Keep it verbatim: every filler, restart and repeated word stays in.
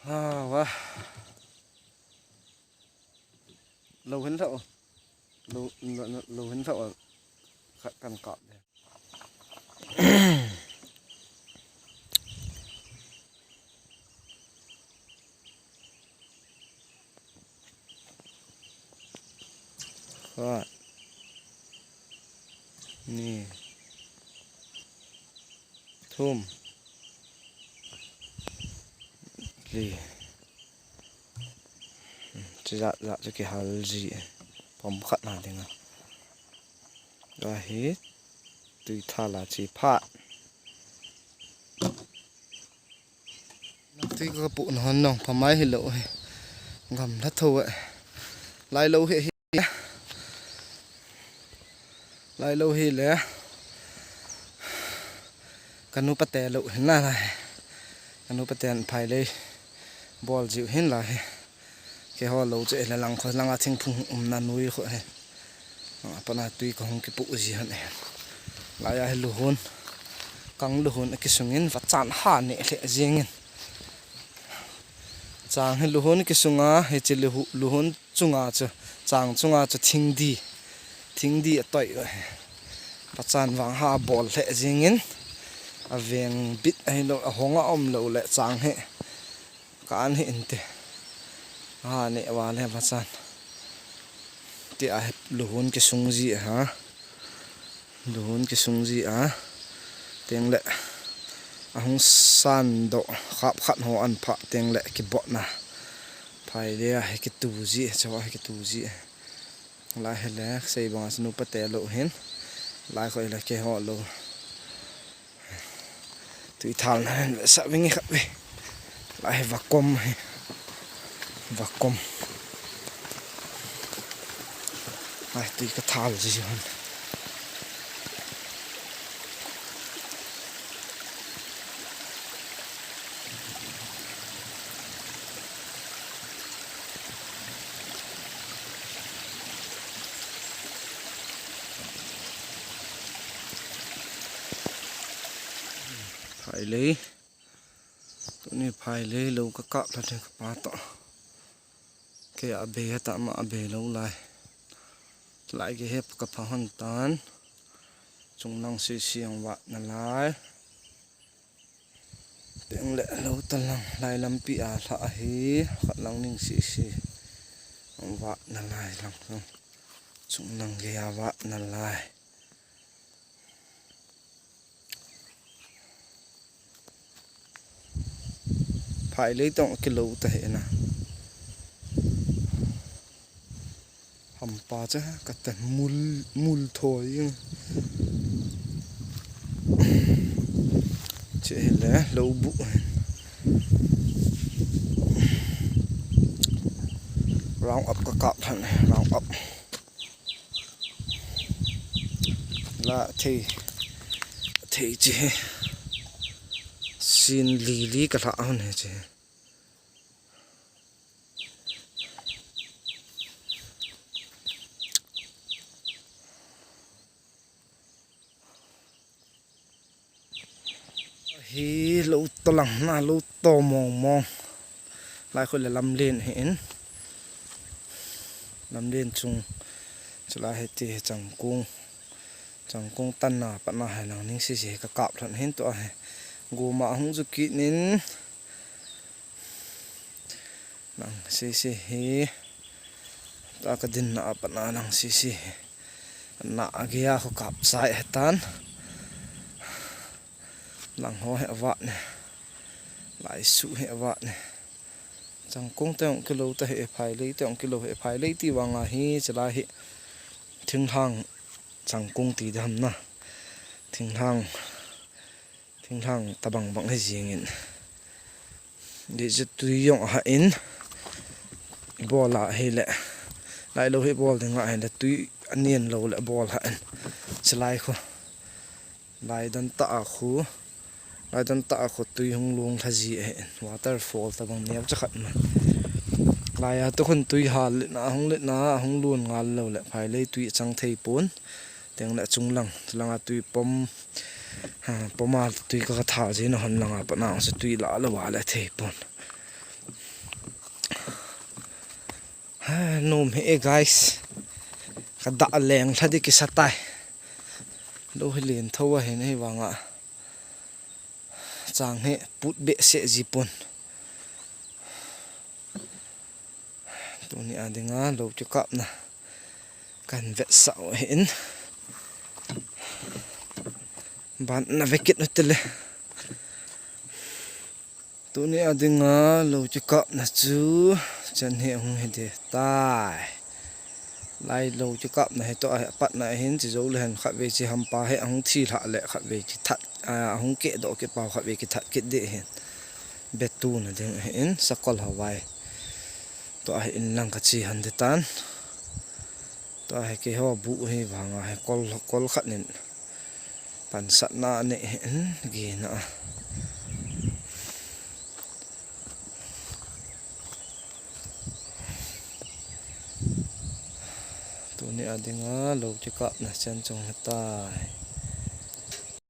Ah, wah. Lo hin thau. Lo, lo, lo hin thau. Khat kan kap de. Khat. Ni. Thum. Li. Chu jat jat chu kihal ji. Pom khat na ding a. Ahi. Tui thal a chi phat. Tui ka pu na hon nong phamai hi lo hi. Gam la tho e. Lai lo hi hi. Lai lo hi le. Ka nu pa te lo hin la lai. Ka nu pa te an phai le. Bol jiu hin la hi. Keiho lo chu ela lang kho langa thingphung umna nui kho hi. Apana tui ka hung kipu ji han e. Laiya hi luhun. Kang luhun akisungin vachan ha ne le jingin. Chang hi luhun kisunga, hiche luhu-, luhun chunga chu, chang chunga chu thingdi. Thingdi atoi u hi. Vachan vang ha bol le jingin. Aveng bit ahilo, ahong a um lo le chang hi. Ka an hi inte. Ha, ne va le vachan. Ti a hi luhun kisung ji ha. Luhun kisung ji a. Teng le. Ahung san do khap khat ho an pha teng le kibot na. Phai le a hi kitu ji, chawa hi kitu ji. Lai hi le, sei banga sinu pa te lo hin. Lai kho hi le keiho lo. Tui thal na hen, sa vingi khat ve. Lai hi vakom hi. Vakom. Lai tui ka thal ji hon. Phai lei. Tuni phai lei lo ka kap lha ne ka pa to. Kei a bei heta ma a bei lo lai. Lai ke hep ka pha hon tan. Chung nang si si ang vat na lai. Teng le lo ta lang lai lampi a lha ahi. Khat lang ning si si. Ang vat na lai lang. Chung nang ke a vat na lai. Phai lei tong kilo ta he na. Hampa cha ka ta mul, mul thoi. Che he le lo bu. Round up ka kap than, round up. La thei, thei chi he. Sin li li ka lha hon he chi he. Hi lo to lang na lo to mong mong. Lai khu le lamlen hi in. Lamlen chung. Chulai hi ti hi changkung. Changkung tan na pat na hai lang ning si si ka kap lhon hin to a hi. Guma hung ju kit nin. Lang si si hi. Ta ka din na pat na lang si si hi. Na a gei a khu kap chai he tan. Lang ho he vat ne. Lai su he vat ne. Changkung te ong kilo ta he, phai lei te ong kilo he, phai lei ti vang a hi, chulai hi. Thinglhang changkung ti dam na. Thinglhang. Thinglhang tabang bang hi jingin. Di chu tui jong a ha in. I bol a hi le. Lai lo hi bol ding a hi le tui a nen lo le bol ha in. Chulai khu. Lai dan ta a khu. Lai dan ta a khu tui hung lung lha ji a hi in. Waterfall tabang neo cha khat ma. Lai a tu khun tui ha le na hung le na hung lun ngal lo le. Phai lei tui chang thei pon. Teng le chung lang. Lang a tui pom. Ha, pom a tui ka, ka thal ji na hon lang a pat na ang se tui la lo a le thei pon. Nom hi e guys. Ka dah leng lha di kisa tai. Lou hi len tho ahin, hivanga chang hi put behseh ji pon. Tuni a dinga lou kikapna kan vetsah u ahin. Ban na ve kit u tile. Tuni a dinga lou kikapna chu chan hi ahung hi de tai. Lai lou kikapna hi toh ahi, apatna ahin, chi jou le hen khatvei chi hampa hi ahung thi lhah le khatvei kithat, a, ahung kehdoh kit pau khatvei kithat kit di ahin. Betuna ding ahin, sakol ho vai. Toh ahi in lang ka chi han de tan. Toh ahi keiho buh hi vanga hi kol, kol khat nin pansatna nei hin gina a. Tuni a dinga lou kikapna chan chung hi tai.